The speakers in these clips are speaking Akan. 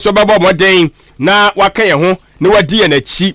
So bɛbɔ mmɔden na waka yɛn ho na wadi yɛn akyi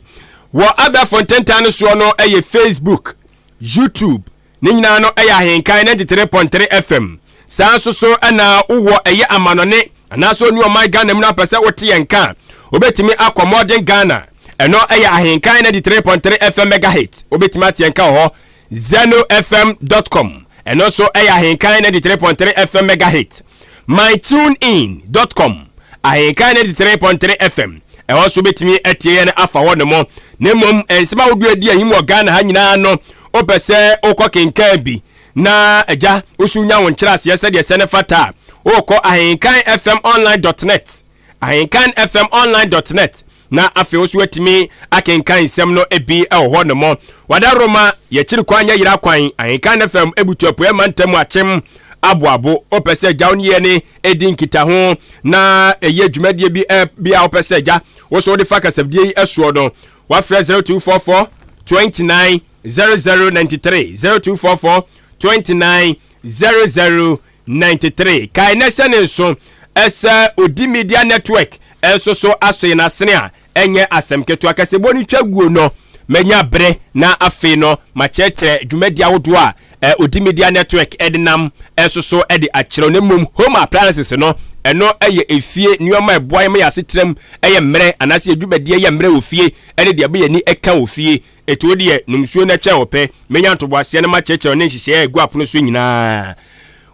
wɔ abɛɛfo ntentan no soɔ no yɛ Facebook, YouTube, ne nyinaa no yɛ Ahenkan 93.3 FM. Saa nso so na wowɔ ɛyɛ amanɔne anaasɛ ɔni ɔman Ghana mu no apɛ sɛ wote yɛn nka a, wobɛtumi akɔ Modern Ghana. Ɛno yɛ Ahenkan 93.3 FM megahit. Wobɛtumi ate yɛn nka wɔ hɔ. zenofm.com ɛno nso yɛ Ahenkan 93.3 FM megahit. mytunein.com Ahenkan 93.3 FM ɛhɔ nso wobɛtumi atie yɛn afa hɔ nom. Na mmom nsɛm ahodoɔ adi ahim wɔ Ghana ha nyinaa no, wopɛ sɛ wokɔ kenkan bi na agya woso nya wo nkyerɛaseɛ sɛdeɛ sɛ ne fata a, wokɔ ahenkan fm online.net, ahenkan fm online.net, na afei wo so watumi akenkan nsɛm no bi wɔ hɔ nom. Wada Roma yɛkyiri kwan nyɛ yera kwan. Ahenkan FM ebutu apuɛ mantam akyem aboabo. Wopɛ sɛ agya wo ne yɛne ɛdi nkitaho na ɛyɛ dwumadie bi bi a wopɛ sɛ agya wo so wode fa kasafidie yi soɔ no, wafrɛ 0244 29 0093, 0244 29 0093. Kae na hyɛ ne nso ɛsɛ Odi Media Network ɛnso so aso yɛn asene a ɛnyɛ asɛm ketewa. Kɛsɛbɔ no twa guo no, manya bere na afei no makyerɛkyerɛ dwumadi ahodoɔ a Odi Media Network ɛde nam ɛnso so ɛde akyerɛw. Na mmom home appliances no, ɛno ɛyɛ efie nneɛma a ɛboa yɛn ma yɛ asetenam ɛyɛ mmerɛ anaasɛ yɛ dwumadie yɛ mmerɛ wɔ fie ɛne deɛ ɛbɛyɛ ni ɛka wɔ fie. Ɛtuo deɛ nom nsuo no ɛkyɛn wɔpɛ. Menya ntoboaseɛ no makyerɛkyerɛ ne nhyehyɛeɛ a ɛgu apono so nyinaa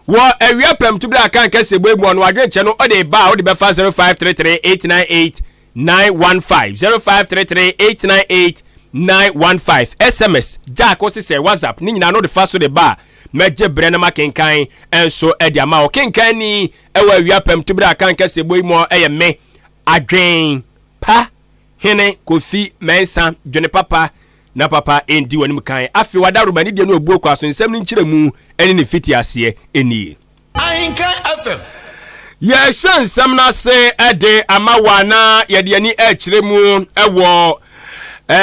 wɔ awia pɛm to berɛ a kan kɛsɛ bɔ mu ɔno adwenkyɛ no ɔde ba a wode bɛfa 0533 898 915, 0533 898 915. SMS Jack wo sesɛ WhatsApp ne nyinaa no de fa so de ba a, mɛgye berɛ no makenkan nso de ama wo. Kenkan ni ɛwɔ awia pɛm to berɛ a kan kɛsɛ bɔ yi mu ɛyɛ me Adwen Pa Hene Kofi Mɛnsa. Dwene papa na papa ɛndi w'anim kan. Afei wada Roma ne deɛ no abuo kɔ aso nsɛm no nkyerɛmu ɛne ne fiti aseɛ ɛnie. Ahenkan FM. Yɛhyɛ nsɛm no ase de ama wa na yɛde ani ɛkyerɛ mu ɛwɔ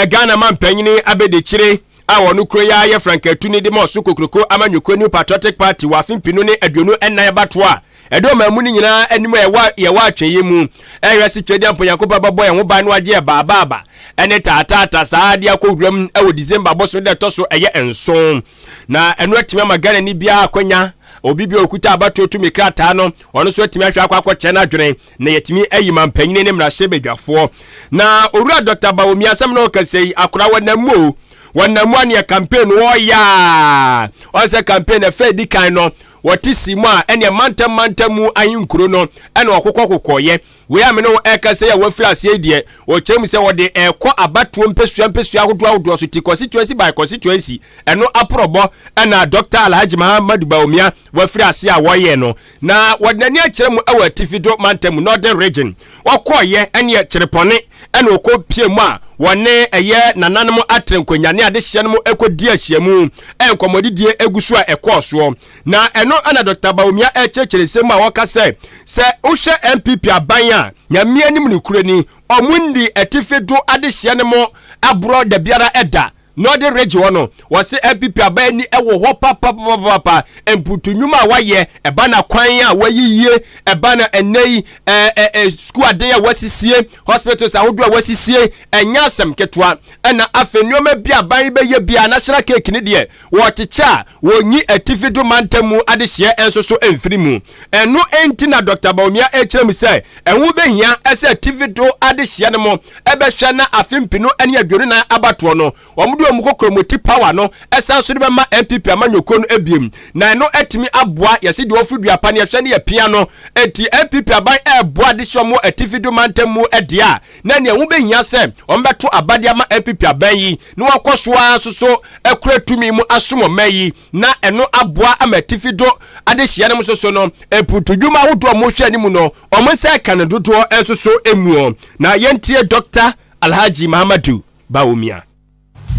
Ghana ma mpanyini abɛdekyire a wɔn kuro yi ayɛ frankatuni de ma ɔso kokroko amanyɔkuo New Patriotic Party wɔ afe 2024 abatoɔ a ɛde ɔman mu no nyinaa anim a yɛwɔ yɛwɔ atwɛyɛ mu ɛhwɛ se Twɛdi ampo Nyankopɔn bɛbɔ yɛn ho ban no agye yɛ baabaaba ɛne taataata saa de akɔ wuram ɛwɔ December boso de ɛtɔ so ɛyɛ 7. Na ɛno atumi ama Ghana ni biara akwanya, obi bi a okuta abatoɔ tumi krataa no, ɔno nso atumi ahwɛ akɔ akɔkyɛ n'adwene na yɛtumi ayi mampanyini ne mmarahyɛ badwafoɔ. Na owura Dr. Bawumia asɛm na ɔkasa yi akora wɔnam mu o, wɔnam mu aneɛ campaign wɔyɛ a ɔn sɛ campaign ɛfɛ di kan no wɔte si mu a ɛneɛ mantam mantam mu ahenkuro no ɛna ɔkokɔ kokɔyɛ wei a me ne wo ɛka sɛ yɛ wɔafiri aseɛ deɛ wɔkyerɛ mu sɛ wɔde ɛkɔ abatoɔ mpɛsua mpɛsua ahodoɔ ahodoɔ so ti constituency by constituency. Ɛno aporɔbɔ ɛna Dr. Alhaji Mahamadu Bawumia wɔafiri aseɛ a wɔyɛ no na wɔde n'ani akyerɛ mu ɛwɔ Atifi Do mantam mu, Northern Region. Wɔkɔɔyɛ ɛneɛ kyerepɔne ɛna ɔkɔ pie mu a wɔne ɛyɛ nananom atere nkonnwa ne adehyeɛ no mu ɛkɔdi ahyiamu ɛnkɔmmɔdidie egu so a ɛkɔɔ soɔ. Na ɛno ɛna Dr. Bawumia ɛkyerɛkyerɛ nsɛm mu a wɔka sɛ sɛ wohwɛ NPP aban a Nyame anim no kuro ni ɔmo nni Atifi Do adehyeɛ no mo aborɔ da biara ɛda. Northern Region hɔ no, wɔse NPP aban ani ɛwɔ hɔ papapapapa. Mputu nnwuma a wayɛ ɛba na kwan a wayiyie ɛba na ɛnɛ yi ɛɛ ɛɛ sukuu adan a wasisie, hospitals ahodoɔ a wasisie, ɛnyɛ asɛm ketewa. Ɛna afei nneɛma bi aban bɛyɛ bi a national cake ne deɛ wɔkyekyɛ a wɔnyi Atifi Do mantam mu adehyeɛ nso so mfiri mu. Ɛno nti na Dr. Bawumia ɛkyerɛ mu sɛ ɛho bɛhia ɛsɛ Atifi Do adehyeɛ no mo ɛbɛhwɛ na afe 2024 abatoɔ no wɔn de wɔn kɔkɔrɔmɔti power no ɛsan so de bɛma NPP amanyɔkuo no ebiem na ɛno ɛtumi aboa. Yɛsi deɛ ɔfiri dua pa ne yɛhwɛ ne yɛ pia no eti NPP aban ɛɛboa adehyeɛ wɔn Atifi Do mantam mu ɛdeɛ a na nea ɛho bɛhia sɛ wɔn bɛto abadeɛ ama NPP aban yi na wɔakɔ so ara nso so ɛkura tumi mu asom ɔman yi na ɛno aboa ama Atifi Do adehyeɛ no nso so no mputudwuma ahodoɔ a wɔhwɛ anim no wɔn nsa ɛka no dodoɔ nso so emu. Na yɛntie Dr. Alhaji Mahamadu Bawumia.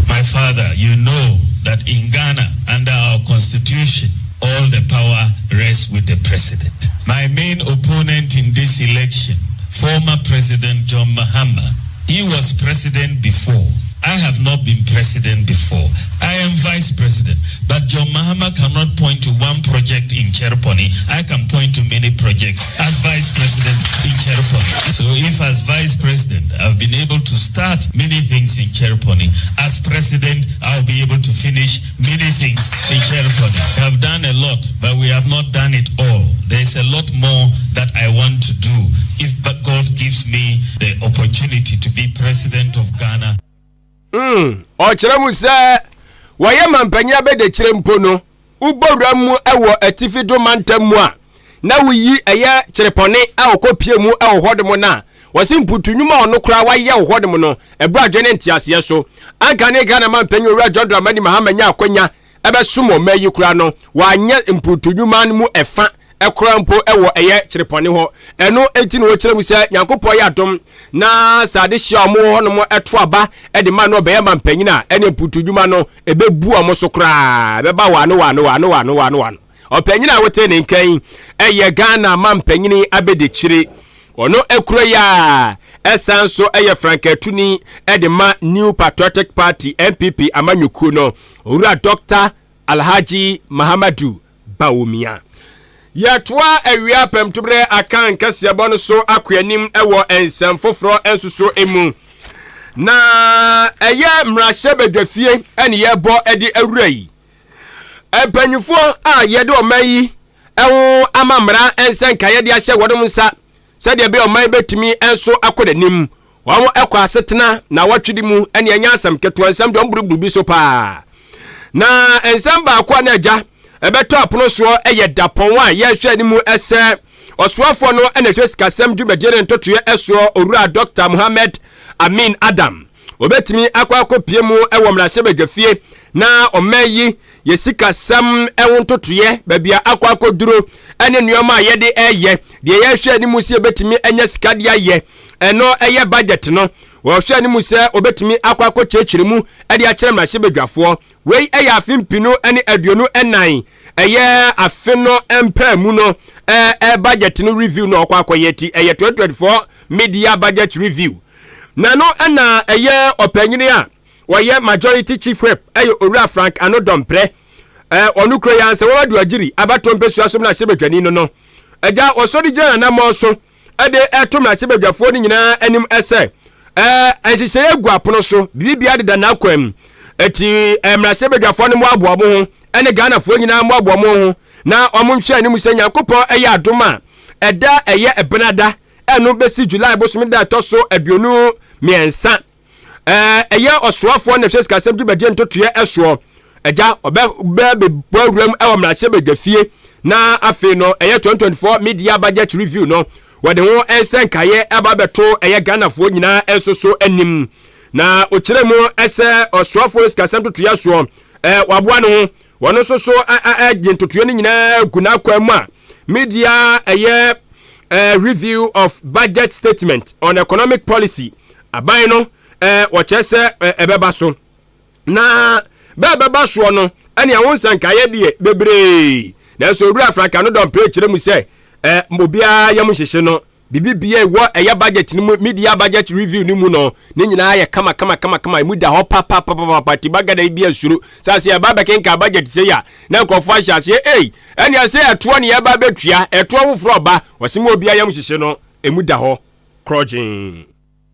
My father, you know that in Ghana, under our constitution, all the power rests with the president. My main opponent in this election, former President John Mahama, he was president before. I have not been president before. I am vice president. But John Mahama cannot point to one project in Chereponi. I can point to many projects as vice president in Chereponi. So if as vice president I've been able to start many things in Chereponi, as president I'll be able to finish many things in Chereponi. We have done a lot, but we have not done it all. There's a lot more that I want to do if God gives me the opportunity to be president of Ghana. Ɔkyerɛ mu sɛ wɔyɛ mampanyin abɛdekyerɛ mpo no, wobɔ wura mu wɔ atifi do mantam mu a, na woyi ɛyɛ Kyerepɔne a ɔkɔ pie mu wɔ hɔ nom no a, wɔsi mputu nnwuma a ɔno koraa wayɛ wɔ hɔ nom no, ɛbɔ adwene nteaseɛ so. Anka ne Ghana mampanyin Owura John Dramani Mahama nya akwanya ɛbɛsom ɔma yi koraa no, wanyɛ mputu nnwuma no mu ɛfa ɛkora mpo ɛwɔ ɛyɛ Kyerepɔne hɔ. Ɛno eti na wɔkyerɛ mu sɛ Nyankopɔn yɛ adom na sɛ ade hyia ɔmo wɔ hɔnom ɛto aba ɛde ma no ɔbɛyɛ ma mpanyin a, ɛne mputu nnwuma no ɛbɛbu ɔmo so koraa, ɛbɛba wano wano wano wano wano wano. Ɔpanyin a wote ne nkan ɛyɛ Ghana ma mpanyin abɛdekyire, ɔno ekuro yi a ɛsan so ɛyɛ frankatuni ɛde ma New Patriotic Party, NPP amanyɔkuo no, Owura Dr Alhaji Mahamadu Bawumia. Yɛtoa awia pɛmtoberɛ aka nkɛseɛbɔ no so akɔ anim ɛwɔ nsɛm foforɔ nso so mu, na ɛyɛ mmarahyɛ badwafie ɛne yɛbɔ ɛde awura yi. Mpanyinfoɔ a yɛde ɔman yi ɛho ama mmara nsɛnka yɛde ahyɛ wɔn nsa sɛdeɛ ɛbɛyɛ ɔman bɛtumi nso akɔ n'anim, wɔn ɛkɔ asetena na wɔtwe di mu ɛne ɛnyɛ asɛm ketewa. Nsɛm deɛ ɔmburuburu bi so paa, na nsɛm baako a na agya ɛbɛtɔ apono soɔ ɛyɛ dapɔn a yɛrehwɛ anim ɛsɛ ɔsoafoɔ no ɛna ɛhwɛ sikasɛm dwumadie ne ntotoeɛ ɛsoɔ, Owura Dr Muhammed Amin Adam, obɛtumi akɔ akɔpie mu ɛwɔ mmarahyɛbadwafie na ɔman yi yɛ sikasɛm ɛho ntotoeɛ, baabi a akɔ akɔduro ɛne nneɛma a yɛde ɛyɛ deɛ yɛhwɛ anim sɛ yɛbɛtumi anya sika de ayɛ. Ɛno ɛyɛ budget no. Wɔhwɛ anim sɛ obɛtumi akɔ akɔkyerɛkyerɛ mu ɛde akyerɛ mmarahyɛbadwafoɔ. Wei ɛyɛ afe 2024, ɛyɛ afe no mpaa mu no ɛɛ budget no review no ɔkɔ akɔyɛ ti ɛyɛ 2024 mid-year budget review. Na no ɛna ɛyɛ ɔpanyini a wɔyɛ majority chief whip, ɛyɛ Owura Frank Annoh-Dompreh, ɔno kuro yɛn sɛ wɔwɔ agyiri abato mpɛsua so mmarahyɛbadwani no agya wɔsɔre gyina nanammɔ so ɛde ɛto mmarahyɛbadwafoɔ no nyinaa anim ɛsɛ nhyehyɛeɛ gu apono so, biribia deda n'akwan mu. Eti mmarahyɛbadwafoɔ no mmoaboa mo ho ɛne Ghanafoɔ nyinaa mmoaboa mo ho na wɔn nhwɛ anim sɛ Nyankopɔn ɛyɛ adom a, ɛda ɛyɛ Ɛbenada ɛno bɛsi July bosome da ɛtɔ so 23, ɛyɛ ɔsoafoɔ na ɛhwɛ sikasɛm dwumadie ntotoeɛ ɛsoɔ agya ɔbɛ bɛ bɛbɔ awuram ɛwɔ mmarahyɛbadwafie na afei no ɛyɛ 2024 mid-year budget review no, wɔde ho ɛnsɛ nkaeɛ ɛba bɛto ɛyɛ Ghanafoɔ nyinaa ɛnso so anim. Na ɔkyerɛ mu ɛsɛ ɔsoafoɔ sikasɛm ntotoeɛ soɔ waboa ne ho, wɔn nso so ɛgye ntotoeɛ no nyinaa gu n'akwan mu a mid-year ɛyɛ review of budget statement on economic policy aban no wɔkyerɛ sɛ ɛbɛba so. Na bɛɛ bɛba soɔ no, ɛne ɛho nsankaeɛ deɛ bebree, nanso Owura Frank Annoh-Dompreh kyerɛ mu sɛ obiara yam nhyehye no, biribi bia ɛwɔ ɛyɛ budget no mu, mid-year budget review no mu no, ne nyinaa yɛ kama kama kama kama, emu da hɔ papapapapa. Ti bagada yi bi asuro sɛ ase ɛba bɛkenka budget sɛ ya na nkurɔfoɔ ahyɛ aseɛ ei, ɛne ɛsɛ ɛtoɔ ne yɛba bɛtua ɛtoɔ foforɔ ɔba wɔsi mu. Obiara yam hyehye no, emu da hɔ korɔgyee.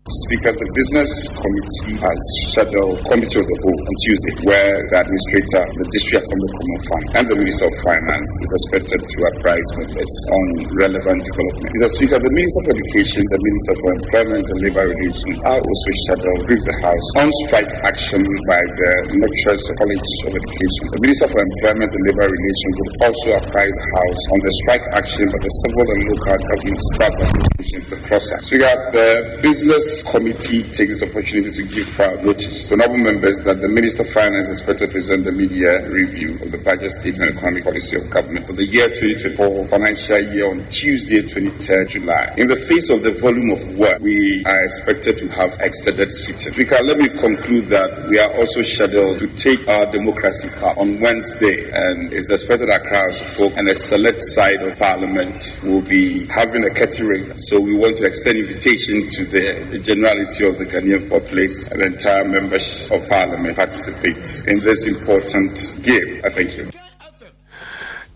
Speaker, the Business Committee has scheduled Committee of the Whole on Tuesday, where the Administrator, the District Assembly Common Fund, and the Minister of Finance is expected to apprise members on relevant development. Mr. Speaker, the Minister of Education, the Minister for Employment and Labor Relations are also scheduled to brief the House on strike action by the Lecturers College of Education. The Minister for Employment and Labor Relations will also apprise the House on the strike action by the Civil and Local Government Staff Association, the process. Speaker, the Business Committee takes this opportunity to give prior notice to honorable members that the Minister of Finance is expected to present the mid-year review of the budget statement and economic policy of government for the year 2024 financial year on Tuesday, 23rd July. In the face of the volume of work, we are expected to have extended sitting. Speaker, let me conclude that we are also scheduled to take our democracy part on Wednesday, and it's expected Accra folk and a select side of Parliament will be having a curtain raiser. So we want to extend invitation to the the generality of the Ghanaian populace and the entire members of parliament participate in this important game. I thank you.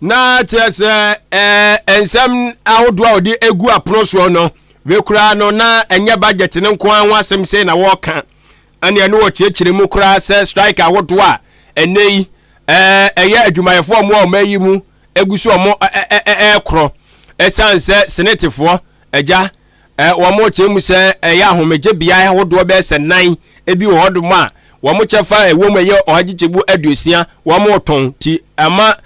Na kyerɛ sɛ ɛɛ nsɛm ahodoɔ a wɔde egu apono soɔ no wekura no, na ɛnyɛ budget no nko ara ho asɛm sɛ na wɔreka. Ɛne ɛno wɔkyerɛkyerɛ mu koraa sɛ strike ahodoɔ a ɛnɛ yi ɛyɛ adwumayɛfoɔ a wɔn a wɔn ayi mu egu so wɔn ɛɛkorɔ, ɛsan sɛ senetefoɔ agya wɔn kyerɛ mu sɛ ɛyɛ ahomegye bea ahodoɔ bɛyɛ sɛ nan ebi wɔ hɔnom a wɔn kyɛfa ɛwɔ mu ɛyɛ 160 wɔn tɔn ti ama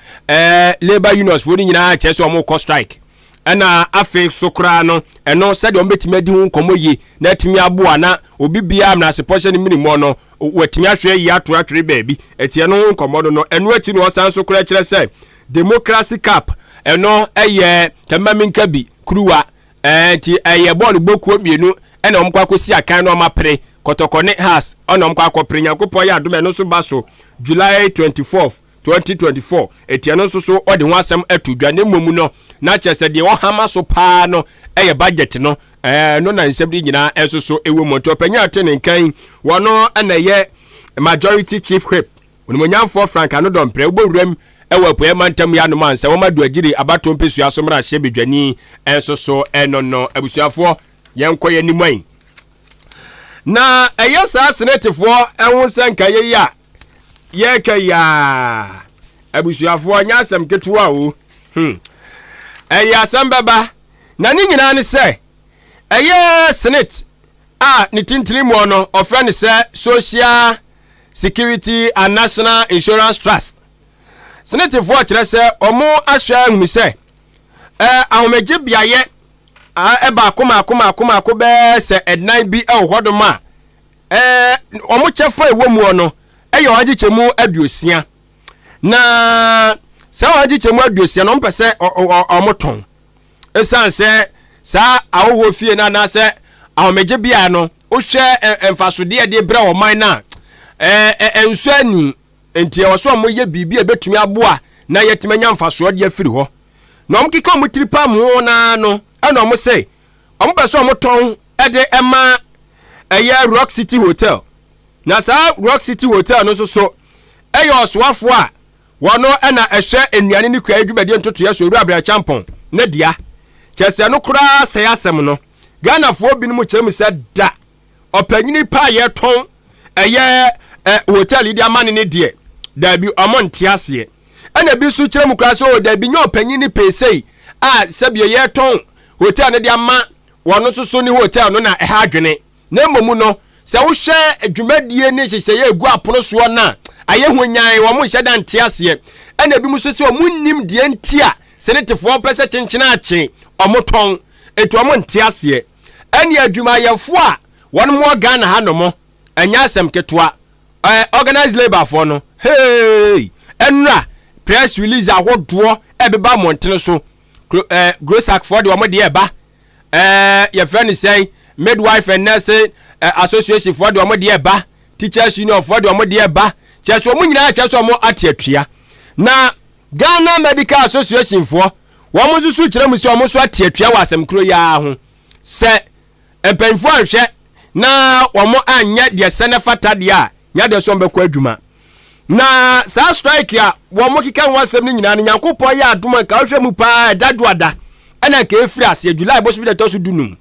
labour unions foɔ no nyinaa kyerɛ sɛ wɔn kɔ strike. Ɛna afei so koraa no, ɛno sɛdeɛ wɔn bɛtumi adi ho nkɔmɔ yie na atumi aboa na obi biara mmerasepɔ hyɛ ne minimu no wɔatumi ahwɛ yie ato atwere baabi ɛtiɛ no ho nkɔmɔ no. Ɛno akyi no, ɔsan so koraa kyerɛ sɛ Democracy Cup, ɛno ɛyɛ kɛmɛminka bi kuruwa nti ɛyɛ bɔɔlo bokuo mmienu ɛna wɔn kɔ akɔsi akan no, ɔmo apere Kɔtɔkɔ ne Hearts, ɛna wɔn kɔ akɔpere. Nyankopɔn yɛ adom, ɛno nso ba so July 24th, 2024. Etia no nso so ɔde ho asɛm ato dwa. Ne mmom no, na kyerɛ sɛ deɛ ɔhama so paa no ɛyɛ budget no. No na nsɛm de nyinaa ɛnso so ɛwɔ mu. Nti ɔpanyin ate ne nkan wɔno ɛna ɛyɛ Majority Chief Whip, Onimonyamfoɔ Frank Annoh-Dompreh, wobɔ wuram ɛwɔ Apueɛ mantam yi anom ansa wɔn adu agyiri abatoɔ mpesua so mmarahyɛ badwani ɛnso so. Ɛno no, abusuafoɔ, yɛnkɔ yɛn anim ayi na ɛyɛ saa senetefoɔ ɛho sɛ nka yɛ yi a yɛreka yi a, abusuafoɔ, nyɛ asɛm ketewa o. Ɛyɛ asɛm bɛba na ne nyinaa ne sɛ ɛyɛ SSNIT a ne tintini mu no ɔfrɛ no sɛ Social Security and National Insurance Trust. SSNITfoɔ kyerɛ sɛ ɔmo ahwɛ ahunu sɛ ahomegye beaeɛ ɛbaako maako maako maako bɛɛ sɛ ɛnan bi ɛwɔ hɔnom a ɔmo kyɛfa ɛwɔ mu no ɛyɛ 160, na saa 160 no, ɔmo pɛ sɛ ɔmo tɔn, ɛsiane sɛ saa ahohoɔ fie no anaasɛ ahomegye bea no, wohwɛ mfasodeɛ de brɛ ɔman no a, ɛnso ani. Nti ɛwɔ sɛ ɔmo yɛ biribi a ɛbɛtumi aboa na yɛtumi anya mfasoɔ de afiri hɔ. Na ɔmo keka ɔmo tiri pam ho naa no, ɛna ɔmo sɛ ɔmo pɛ sɛ ɔmo tɔn ɛde ɛma ɛyɛ Rock City Hotel. Na saa Rock City Hotel no nso so ɛyɛ ɔsoafoɔ a wɔno ɛna ɛhwɛ nnuane ne kua adwumadie ntotoeɛ so, Owura Bryan Acheampong ne dea. Kyerɛ sɛ no koraa sɛe asɛm no, Ghanafoɔ binom kyerɛ mu sɛ da ɔpanyini pa a yɛtɔn ɛyɛ ɛ hotel yi de ama ne ne deɛ, daabi, ɔmo nte aseɛ. Ɛna bi nso kyerɛ mu koraa sɛ o daabi, nyɛ ɔpanyin ne peesei a sɛbio yɛtɔn hotel no de ama wɔn nso so ne hotel no na ɛha adwene, na mmom no sɛ wohwɛ dwumadie ne nhyehyɛeɛ egu apono soɔ no a, ayɛ ho nyan, wɔn nhyɛ da nte aseɛ. Ɛna ebi nso sɛ wɔn nim deɛ nti a senetefoɔ pɛ sɛ kyenkyene akye wɔn tɔn etu, wɔn nte aseɛ. Ɛne adwumayɛfoɔ a wɔn wɔ Ghana ha nom, ɛnyɛ asɛm ketewa. Organized labour foɔ no, hey, ɛnura press release ahodoɔ ɛbeba mmɔntene so. Grossack foɔ de wɔn deɛ ɛba, yɛfrɛ no sɛn, Midwife and Nursing Association foɔ de wɔn deɛ ɛba, Teachers Union foɔ de wɔn deɛ ɛba, kyerɛ sɛ wɔn nyinaa kyerɛ sɛ wɔn ate atua. Na Ghana Medical Association foɔ, wɔn nso so kyerɛ mu sɛ wɔn nso ate atua wɔ asɛm kuro yi ara ho, sɛ mpanyinfoɔ anhwɛ na wɔn anyɛ deɛ sɛ ne fata deɛ a, nyɛ deɛ sɛ wɔn bɛkɔ adwuma. Na saa strike a wɔn keka ho asɛm no nyinaa no, Nyankopɔn yɛ adom a, nka wohwɛ mu paa, ɛda dwoada ɛna nka ɛfiri aseɛ, July bɔso bi da ɛtɔ so 15.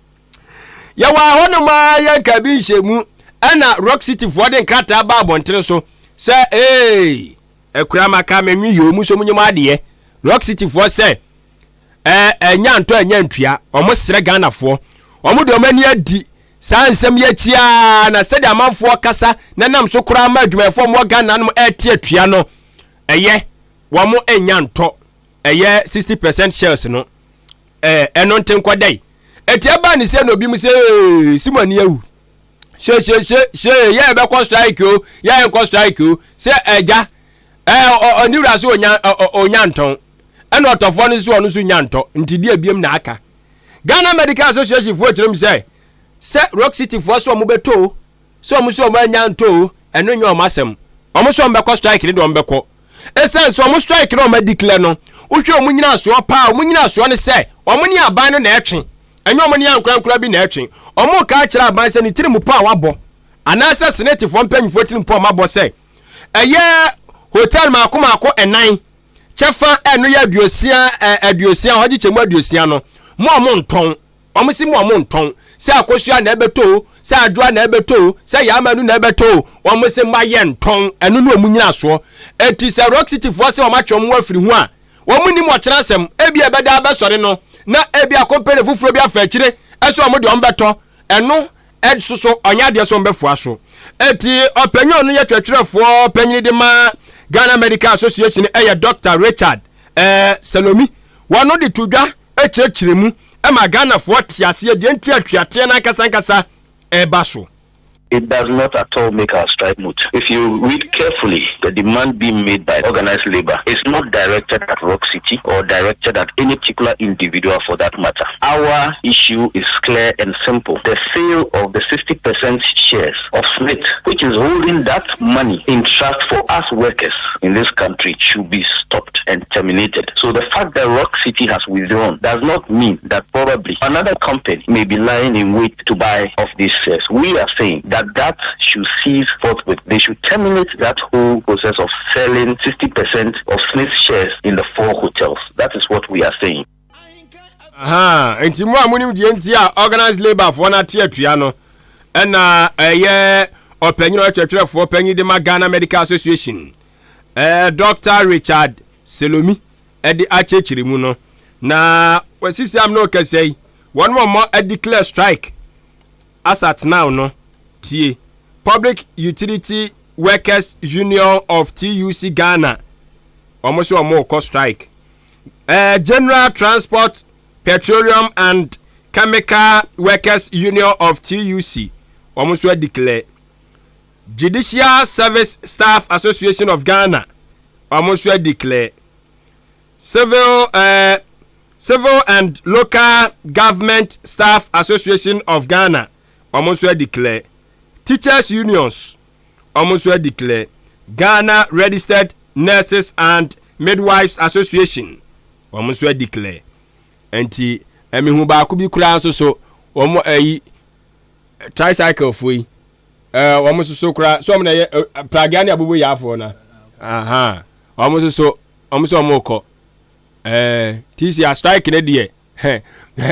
Yɛwɔ ahɔnom a yɛnka bi nhyɛ mu, ɛna Rock City foɔ de nkrataa ba abɔntene so sɛ ee akura maka menwe yɛ ɔmu so mu nyɛ mu adeɛ. Rock City foɔ sɛ ɛnya ntɔ ɛnya ntua, ɔmo srɛ Ghanafoɔ, ɔmo de ɔmo ani adi saa nsɛm yi akyi a, na sɛdeɛ amanfoɔ kasa na nam so koraa ma adwumayɛfoɔ mo wɔ Ghana nom ɛte atua no, ɛyɛ wɔn nya ntɔ ɛyɛ 60% shares no. Ɛno nte nkɔdɛn eti ɛbaa ne sɛ na obi mu sɛ ee si mo ani awu hye hye hye hye, yɛ ɛbɛkɔ strike o, yɛ ɛnkɔ strike o, sɛ ɛgya ɔne wura so onya ntɔn, ɛna ɔtɔfoɔ no nso ɔno nso nya ntɔ. Nti deɛ ebiem na aka, Ghana Medical Association foɔ kyerɛ mu sɛ Rock City foɔ so ɔmo bɛtɔ o, sɛ ɔmo so ɔmo anya ntɔ o, ɛno nyɛ ɔmo asɛm. Ɔmo so ɔmo bɛkɔ strike ne deɛ, ɔmo bɛkɔ, ɛsiane sɛ ɔmo strike na ɔmo adeclare no, wohwɛ ɔmo nyina soɔ paa, ɔmo nyina soɔ ne sɛ ɔmo ne aban no na ɛtwe. Ɛnyɛ wɔn ne ankorankora bi na ɛtwe. Wɔn ka akyerɛ aban sɛ ne tirim pɔ a wabɔ anaasɛ SSNITfoɔ mpanyinfoɔ tirim pɔ a wɔabɔ sɛ ɛyɛ hotel mako mako ɛnan kyɛfa ɛno yɛ 60 60 ɔgye kyɛ mu 60 no mo a mo ntɔn. Wɔn si mo a mo ntɔn, sɛ Akosua na ɛbɛtɔ o, sɛ Adwoa na ɛbɛtɔ o, sɛ Yaamanu na ɛbɛtɔ o, wɔn si mo ayɛ ntɔn. Ɛno ne wɔn nyina soɔ. Eti sɛ Rock City foɔ sɛ wɔn atwe wɔn afiri ho a, wɔn nim ɔkyerɛ asɛm. Ebi a ɛbɛda abɛsɔre no na ebi a company foforɔ bi afa akyire ɛsɛ wɔn de wɔn bɛtɔ ɛno ɛso so ɔnyɛ adeɛ sɛ wɔn bɛfoa so. Eti ɔpanyin ɔno yɛ twerɛtwerɛfoɔ panyin de ma Ghana Medical Association, ɛyɛ Dr Richard Salomi, wɔn de to dwa kyerɛkyerɛ mu ma Ghanafoɔ te aseɛ deɛ nti atuateɛ no ankasa ankasa ɛreba so. It does not at all make our strike moot. If you read carefully, the demand being made by organized labor is not directed at Rock City or directed at any particular individual for that matter. Our issue is clear and simple. The sale of the 60% shares of SSNIT, which is holding that money in trust for us workers in this country, should be stopped and terminated. So the fact that Rock City has withdrawn does not mean that probably another company may be lying in wait to buy off these shares. We are saying that that should cease forthwith. They should terminate that whole process of selling 60% of SSNIT shares in the four hotels. That is what we are saying. Aha, nti mo a monim deɛ nti a organized labour foɔ no ate atua no, ɛna ɛyɛ ɔpanyin a ɔkyerɛkyerɛfoɔ panyin de ma Ghana Medical Association, Dr Richard Salomi, ɛde akyerɛkyerɛ mu no. Na wɔsisi am no kɛsɛ yi, wɔn a wɔn declare strike as at now no, tie: Public Utility Workers Union of TUC Ghana, wɔn nso wɔn rekɔ strike. General Transport, Petroleum and Chemical Workers Union of TUC, wɔn nso declare. Judicial Service Staff Association of Ghana, wɔn nso declare. Civil and Local Government Staff Association of Ghana, wɔn nso declare. Teachers Unions, wɔn nso declare. Ghana Registered Nurses and Midwives Association, wɔn nso declare. Nti ɛmihu baako bi koraa nso so, wɔn ɛyi tricycle fo yi, wɔn nso so koraa so, wɔn na yɛ pragea ne abobo yaafoɔ na aha, wɔn nso so, wɔn nso wɔn kɔ TC a strike ne deɛ.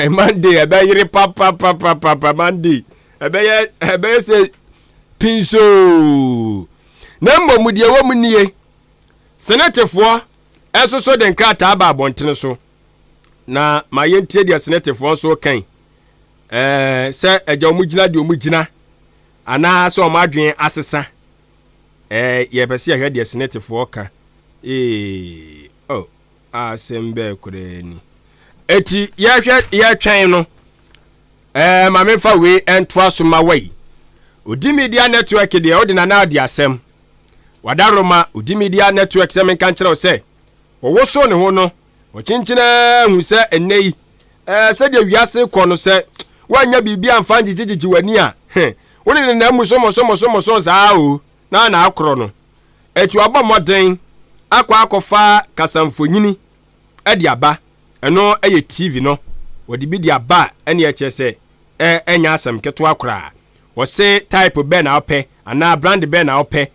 Monday ɛbɛyere papapapapa. Monday ɛbɛyɛ sɛ pinsoo. Na mmom deɛ ɛwɔ mu nie, SSNITfoɔ ɛnso so de nkrataa ba abɔntene so na ma yɛntie deɛ SSNITfoɔ nso kan sɛ ɛgya wɔn gyina deɛ wɔn gyina anaa sɛ wɔn adwene asesa. Yɛpɛ sɛ yɛhwɛ deɛ SSNITfoɔ ka. Oh, asɛm bɛɛ koraa ni. Eti yɛhwɛ yɛtwɛn no. Maame fa wei ntoa so ma wei. Odi Media Network deɛ, wode nana adi asɛm wadaroma. Odi Media Network sɛ menka nkyerɛ wo sɛ wɔwoso ne ho no, ɔkyenkyena hu sɛ ɛnnɛ yi sɛdeɛ wiase kɔ no, sɛ woanya biribi amfa ngyegye w'ani a, wone ne nam mu somosomosomso saa o na na akorɔ no. Ɛti wabɔ mmɔden akɔ akɔfa kasamfonyini ɛde aba. Ɛno ɛyɛ TV no, wɔde bi de aba a, ɛne ɛkyerɛ sɛ ɛnya asɛm ketewa koraa. Wɔse type bɛɛ na wopɛ anaa brand bɛɛ na wopɛ,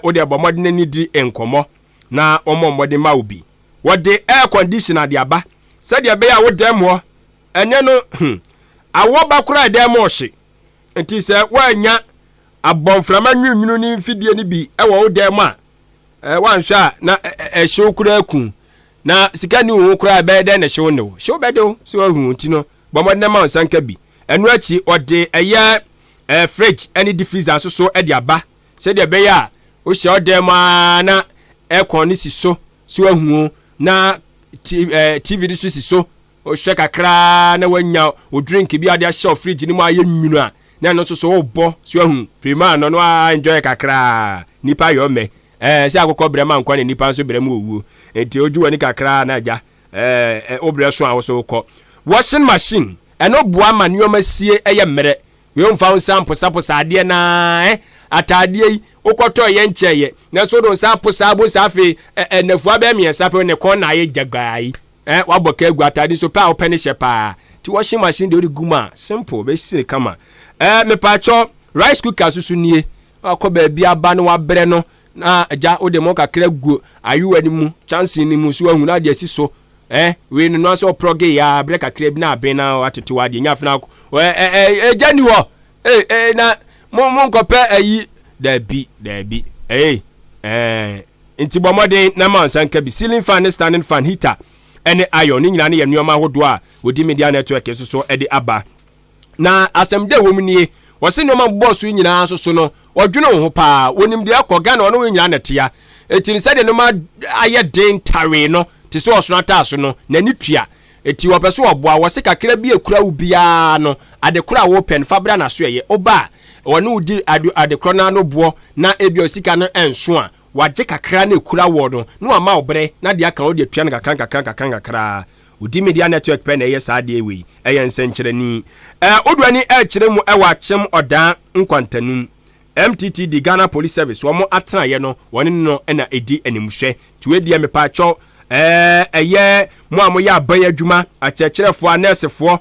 wode ɛbɔ mmɔden ani di nkɔmmɔ na wɔmmɔ mmɔden ma wo bi. Wɔde air conditioner de aba sɛdeɛ ɛbɛyɛ a wo dan mu hɔ ɛnɛ no, awɔ ba koraa, ɛdan mu ɔhye. Nti sɛ woanya abɔnframa nwunwunu ne mfidie no bi ɛwɔ wo dan mu a, woanhwɛ a na ɛhyew koraa ku. Na sika ni wo ho koraa, ɛbɛyɛ dɛn na ɛhyew ne wo hyew bɛde wo sɛ wahu? Nti no, bɔ mmɔden ma wo nsa nka bi. Ɛno akyi, ɔde ɛyɛ fridge ɛne deep freezer nso so ɛde aba sɛdeɛ ɛbɛyɛ a wohyɛ ɔdan mu a na aircon no si so so ahu na TV no so si so, wohwɛ kakraa na wanya wo drink bi a wɔde ahyɛ wo fridge no mu ayɛ nwunu a, na ɛno nso so wobɔ so ahu prima no a enjoy kakraa. Nipa yɛ ɔmɛ sɛ akokɔ brɛ ma nkwa na nipa nso brɛ mu owuo. Nti ogye w'ani kakraa na agya wobrɛ so a wo so wokɔ. Washing machine, ɛno boa ma nneɛma sie ɛyɛ mmerɛ. Wei mfa wo nsa mposaposa adeɛ naa ataadeɛ yi wokɔtɔ yɛ nkyɛeɛ na nso wode nsa aposa abo nsa. Afei nnafua bɛyɛ 3 pɛ, ne kɔn na ayɛ gyagaa yi, wabɔ ka agu ataade nso pɛ a wopɛ ne hyɛ paa. Ti washing machine deɛ, wode gu mu a, simple, bɛsi ne kama. Mepaakyɛw, rice cooker soso nie. Akɔ baabi aba no, wabrɛ no na agya wode mo kakra gu ayowa no mu, kyɛnsee no mu so ahu na ade asi so. Wei no no sɛ ɔprɔge ya brɛ kakra bi na aben na watete wadeɛ nya afena ɛgya ni hɔ. Na mo nkɔpɛ ayi, daabi daabi. Nti bɔ mmɔden na ma nsa nka bi. Ceiling fan ne standing fan, heater ɛne iron ne nyinaa ne yɛ nneɛma ahodoɔ a wɔdi Media Network so so ɛde aba. Na asɛm dɛ wɔ mu nie, wɔsi nneɛma bɔɔ so nyinaa nso so no, wɔdwene wo ho paa, wɔnim deɛ ɛkɔ Ghana, ɔno wo nyinaa nɛtea. Eti sɛdeɛ nneɛma ayɛ den tawee no te sɛ ɔsono ataaso no n'ani tua, eti wɔpɛ so ɔboa. Wɔsi kakra bi ekura wo biara no, ade koro a wɔpɛ no fa bra n'aso. Ɛyɛ ɔba a wɔne wo di ade ade korɔ n'ano boɔ na ebi osika no ɛnso a, wagye kakra na ekura wɔ no na wama wo brɛ na deɛ aka wɔde atua no kakra nkakra nkakra nkakra. Odi Media Network pɛ na ɛyɛ saa adeɛ wei, ɛyɛ nsɛnkyerɛnni. Oduani ɛrekyerɛ mu ɛwɔ Akyem Ɔdan Nkwantanum MTTD Ghana Police Service wɔn atenaeɛ no, wɔne no na ɛdi animhwɛ. Tiwe deɛ, mepaakyɛw, ɛyɛ mo a moyɛ aban adwuma, akyerɛkyerɛfoɔ, anɛɛsefoɔ,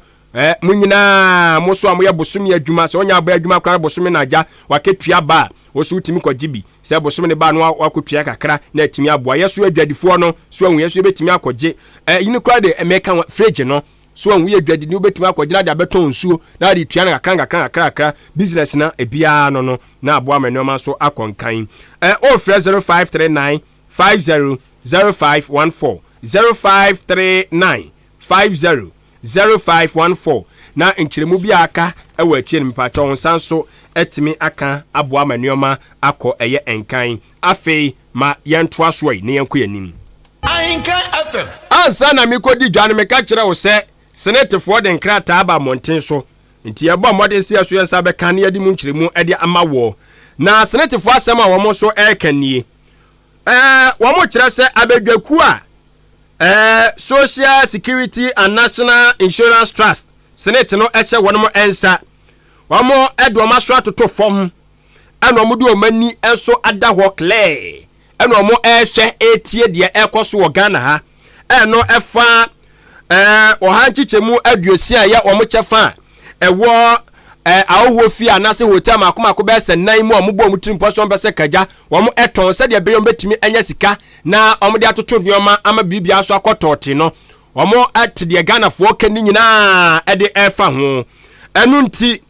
mo nyinaa, mo so a moyɛ bosome adwuma, sɛ ɔnyɛ aban adwuma koraa, bosome na agya waketua ba a, wo so wotumi kɔgye bi sɛ bosome ne ba no wakɔtua kakra na atumi aboa yɛ so. Adwadifoɔ no so ahu yɛ so, yɛbɛtumi akɔgye yini koraa de mɛka fridge no so ahu yɛ dwadini, wobɛtumi akɔgyina de abɛtɔn nsuo na de tua no kakra nkakra kakra kakra business na ebiara no na aboa ma nneɛma nso akɔ nkan. Ɔfrɛ 0539 50 0514, 0539 50 0514 na nkyerɛmu bi a aka wɔ akyire no, mipatwa wɔn nsa nso atumi aka aboa ma nneɛma akɔ ɛyɛ nkan. Afei ma yɛntoa so yi na yɛnkɔ yɛn anim. Ahenka FM. Ansa na mekɔdi dwa no, meka kyerɛ wo sɛ senetefoɔ de nkrataa aba mmɔnten so, nti yɛbɔ mmɔden sɛ yɛso yɛn nsa bɛka ne yɛde mu nkyerɛmu de ama wɔ. Na senetefoɔ asɛm a wɔn nso ɛreka nie: wɔn kyerɛ sɛ abadwakuo a Social Security and National Insurance Trust, SSNIT no, ɛhyɛ wɔn nsa. Wɔn de wɔn aso atoto fam ɛna wɔn de wɔn ani nso ada hɔ clear ɛna wɔn ɛrehwɛ ɛretie deɛ ɛrekɔ so wɔ Ghana ha. Ɛno ɛfa 160% a ɛyɛ wɔn kyɛfa a ɛwɔ ahohoɔ fie anaasɛ hotel mako mako bɛyɛ sɛ nan mu a wɔn bɔ wɔn tiri mpɔ so wɔn pɛ sɛ kagya wɔn ɛtɔn sɛdeɛ ɛbɛyɛ wɔn bɛtumi anya sika na wɔn de atoto nneɛma ama biribiara so akɔ tɔɔte no. Wɔn ɛte deɛ Ghanafoɔ ka ne nyinaa ɛde ɛfa ho. Ɛno nti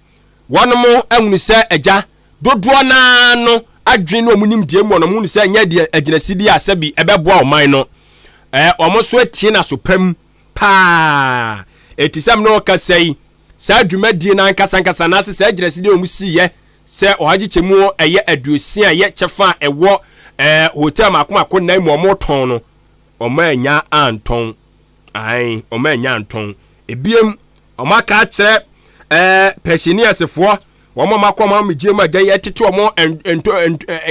wɔn mo ahunu sɛ agya dodoɔ naa no adwene no, wɔn nim deɛ mu wɔn hunu sɛ nyɛ deɛ agyinasidi a sɛbi ɛbɛboa ɔman no. Wɔn nso atie n'aso pam paa. Eti sɛm na ɔkasa yi, saa dwumadie no ankasa ankasa anaasɛ saa agyinasidi a wɔn si yɛ sɛ 100% ɛyɛ 60 a ɛyɛ kyɛfa a ɛwɔ hotel mako mako nan mu wɔn tɔn no, wɔn anya antɔn ahan, wɔn anya antɔn. Ebiem wɔn aka akyerɛ pensionersfoɔ, wɔn a makɔ wɔn amegye mu agya yɛtete wɔn nto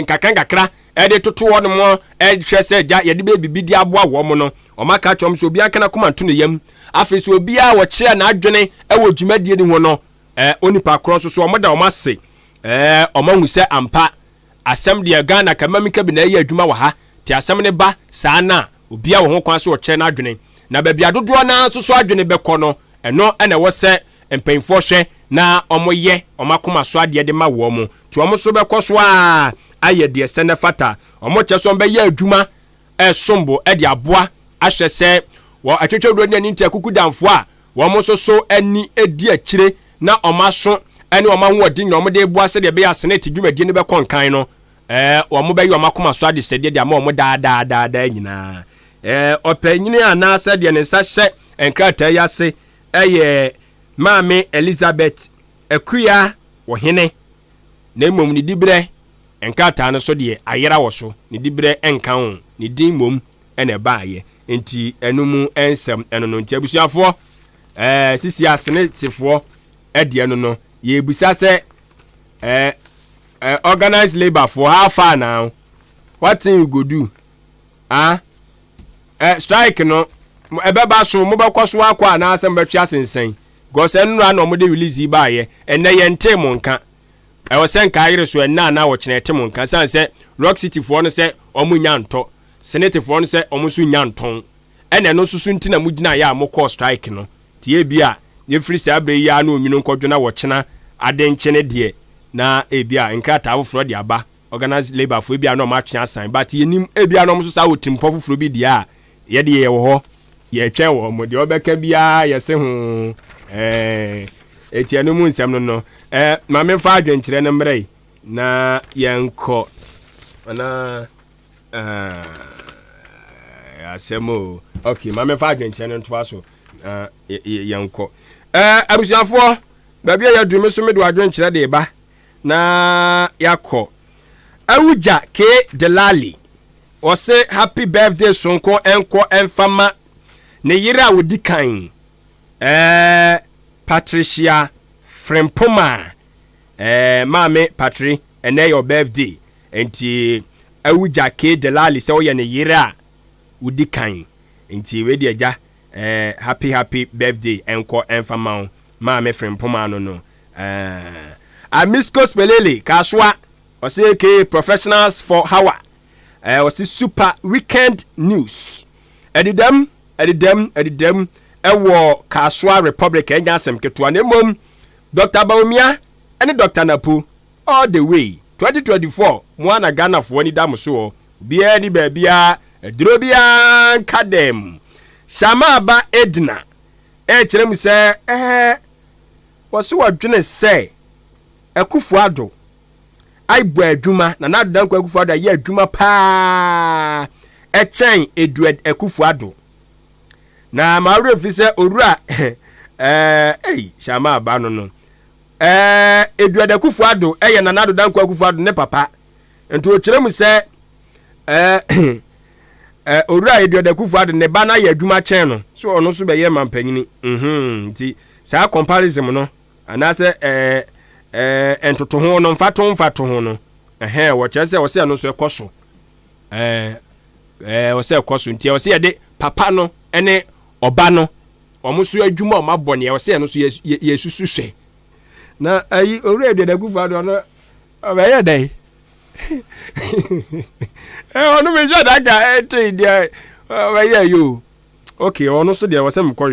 nkakra nkakra ɛde toto wɔn mo ɛhwɛ sɛ agya yɛde bɛ bibi de aboa wɔn no, wɔn aka akyerɛ wɔn sɛ obiara kana koma nto ne yam. Afei sɛ obiara wɔkyerɛ n'adwene ɛwɔ dwumadie ne ho no, onipa korɔ nso so wɔn da wɔn ase. Wɔn ahu sɛ ampa asɛm deɛ Ghana kama mi kabi na ɛyɛ adwuma wɔ ha te asɛm ne ba saa na obiara wɔ ho kwan so ɔkyerɛ n'adwene na baabi adodoɔ naa nso so adwene bɛkɔ no, ɛno ɛna ɛwɔ sɛ mpanyinfoɔ hwɛ na wɔyɛ wɔn akoma so adeɛ de ma wɔn. Nti wɔn nso bɛkɔ so a ayɛ deɛ sɛ ne fata. Wɔn kyɛ so wɔn bɛyɛ adwuma ɛsombo ɛde aboa ahwɛ sɛ wɔ atwitwa ne ani nti akuku danfoɔ a wɔn nso so ani edi akyire na wɔn aso ɛne wɔn ahoɔden na wɔn de boa sɛdeɛ ɛbɛyɛ a SSNIT dwumadie no bɛkɔ nkan no, wɔn bɛyɛ wɔn akoma so adesɛdeɛ de ama wɔn daadaadaadaa nyinaa. Ɔpanyini anaasɛ deɛ ne nsa hyɛ nkrataa yi ase ɛyɛ Maame Elizabeth Akuya Wɔhene, na mmom ne diberɛ nkrataa no so deɛ ayera wɔ so, ne diberɛ nka ho, ne din mmom ɛna ɛbaayɛ. Nti ɛno mu nsɛm ɛno no. Nti abusuafoɔ, sisi asenetefoɔ ɛdeɛ no yɛbusa sɛ ɛɛ ɛɛ organized labour foɔ, how far now? What thing you go do? Ah, strike no ɛbɛba so, mobɛkɔ so akɔ anaasɛ mobɛtwe asensɛn? Because ɛnnora na ɔmode release yi baayɛ, ɛnnɛ yɛntee mo nka. Ɛwɔ sɛ nka ayere so ɛnnɛ anaa wɔkyerɛ ɛte mo nka, sane sɛ Rock City foɔ no sɛ ɔmo nya ntɔ, SSNIT foɔ no sɛ ɔmo nso nya ntɔn, ɛna ɛno nso so nti na mo gyina yɛ a mokɔɔ strike no. Tie bi a Yɛmfiri saa berɛ yi ara na onwunu nkɔdwo na wɔkyena ade nkyene deɛ na ebia nkrataa foforɔ de aba. Organized labour foɔ ebia na wɔn atwe asan, but yɛnim ebia na wɔn nso saa wɔ tirimpɔ foforɔ bi deɛ a, yɛdeɛ yɛwɔ hɔ yɛtwɛn wɔn mo deɛ wɔbɛka biara yɛse ho. Ɛɛ eti ɛno mu nsɛm no no ɛɛ ma memfa adwenkyerɛ no mmerɛ yi na yɛnkɔ anaa ɛɛ asɛm o. Ok, ma memfa adwenkyerɛ no ntoa so na yɛnkɔ. Ɛɛ abusuafoɔ, baabi a yɛadu me so mede adwenkyerɛ de ba na yɛakɔ. Awugya K Delali ɔse happy birthday sonko ɛnkɔ ɛmfama ne yere a ɔdi kan, ɛɛ Patricia Frempoma. Ɛɛ maame Patri, ɛnɛ yɛ birthday, nti Awugya K Delali sɛ woyɛ ne yere a wodi kan, nti wei deɛ gya ɛɛ happy happy birthday ɛnkɔ ɛmfama wo maame Frempoma no. Ɛɛ Amisco Spelele Kasoa ɔsɛ ke professionals for Hawa, ɛɛ ɔsɛ super weekend news ɛdedam ɛdedam ɛdedam ɛwɔ Kasoa Republic. Ɛnya asɛm ketewa na mmom Dr Bawumia ɛne Dr Napo all the way 2024 mo ana Ghanafoɔ ani da mo soɔ. Obiara ni baabiara aduro biara nka dɛm. Shama Edna ɛkyerɛ mu sɛ ɛɛ wɔso wɔdwene sɛ Akufo Addo aibɔ adwuma na Nana Dankwa Akufo Addo ayɛ adwuma paa ɛkyɛn Edward Akufo Addo na maa werɛ fi sɛ owura ɛɛ ɛyi Shama aba no ɛɛ Edward Akufo Addo ɛyɛ Nana Addo Dankwa Akufo Addo ne papa, nti ɔkyerɛ mu sɛ ɛɛ ɛɛ owura Edward Akufo Addo ne ba no ayɛ adwuma kyɛn no so ɔno nso bɛyɛ mampanyini nti saa comparison no anaasɛ ɛɛ ɛɛ ntotoho no, mfato mfato no, ɛhɛn wɔkyerɛ sɛ wɔsɛ ɛno nso ɛkɔ so, ɛɛ ɛɛ wɔsɛ ɛkɔ so, nti wɔsɛ yɛde papa no ɛne ɔba no wɔn nso adwuma a wɔn abɔ nea wɔsɛ ɛno nso yɛ yɛsusu hwɛ. Na ayi owura Edward Akufo Addo ɔno ɔbɛyɛ dɛ ɛ ɔno mi nhyɛ daka ɛte deɛ ɔbɛyɛ yi o. Ok, ɔno nso deɛ wɔsɛ mekɔ.